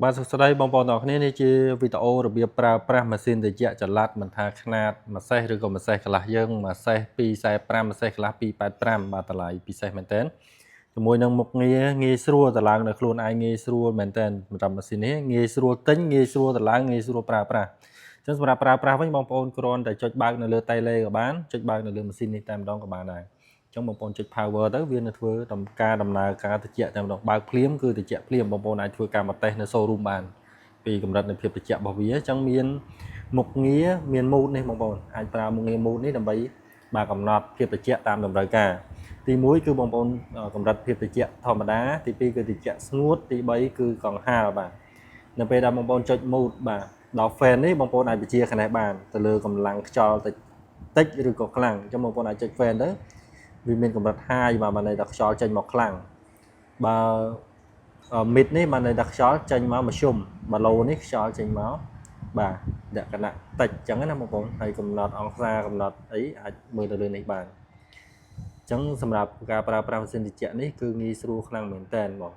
បាទសួស្តីបងប្អូនទាំងអស់គ្នានេះជាវីដេអូរបៀបប្រើប្រាស់ម៉ាស៊ីនត្រជាក់ចល័តមិនថាខ្នាតមួយសេះឬក៏មួយសេះកន្លះយើងមួយសេះ245មួយសេះកន្លះ285បាទតម្លៃពិសេសមែនតើជាមួយនឹងមុខងារងាយស្រួលតឡើងនៅខ្លួនឯងងាយស្រួលមែនតើសម្រាប់ម៉ាស៊ីននេះងាយស្រួលទិញងាយស្រួលតឡើងងាយស្រួលប្រើប្រាស់អញ្ចឹងសម្រាប់ប្រើប្រាស់វិញបងប្អូនគ្រាន់តែចុចបើកនៅលើតេឡេក៏បានចុចបើកនៅលើម៉ាស៊ីននេះតែម្ដងក៏បានដែរអញ្ចឹងបងប្អូនចុច power ទៅវានឹងធ្វើដំការដំណើរការត្រជាក់តែម្ដងបើកភ្លាមគឺត្រជាក់ភ្លាមបងប្អូនអាចធ្វើការមកតេស្តនៅ showroom បានពីកម្រិតនៃភាពត្រជាក់របស់វាអញ្ចឹងមានមុខងារមាន mode នេះបងប្អូនអាចប្រើមុខងារ mode នេះដើម្បីបាទកំណត់ភាពត្រជាក់តាមតម្រូវការទី1គឺបងប្អូនកម្រិតភាពត្រជាក់ធម្មតាទី2គឺត្រជាក់ស្ងួតទី3គឺកង្ហារបាទនៅពេលដែលបងប្អូនចុច mode បាទដល់ fan នេះបងប្អូនអាចបញ្ជាខាងនេះបានទៅលើកម្លាំងខ្យល់តិចតិចឬក៏ខ្លាំងអញ្ចឹងបងប្អូនអាចចុច fan ទៅវាមានកម្រិត high បាទបានន័យថាខ្យល់ចេញមកខ្លាំងបើ mid នេះបានន័យថាខ្យល់ចេញមកមធ្យមបើ low នេះខ្យល់ចេញមកបាទលក្ខណៈតិចអញ្ចឹងណាបងប្អូនហើយកំណត់អង្សាកំណត់អីអាចមើលទៅលើនេះបានអញ្ចឹងសម្រាប់ការប្រើប្រាស់ម៉ាស៊ីនត្រជាក់នេះគឺងាយស្រួលខ្លាំងមែនតើបង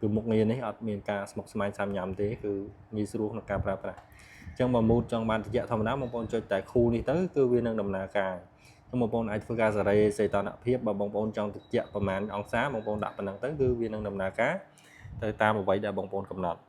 គឺមុខងារនេះអត់មានការស្មុគស្មាញសាំញ៉ាំទេគឺងាយស្រួលក្នុងការប្រើប្រាស់អញ្ចឹងបើ mode ចង់បានត្រជាក់ធម្មតាបងប្អូនចុចតែ cool នេះទៅគឺវានឹងដំណើរការអញ្ចឹងបងប្អូនអាចធ្វើការសេរីសីតុណ្ហភាពបើបងប្អូនចង់ត្រជាក់ប្រមាណអង្សាបងប្អូនដាក់ប៉ុណ្ណឹងទៅគឺវានឹងដំណើរការទៅតាមអ្វីដែលបងប្អូនកំណត់។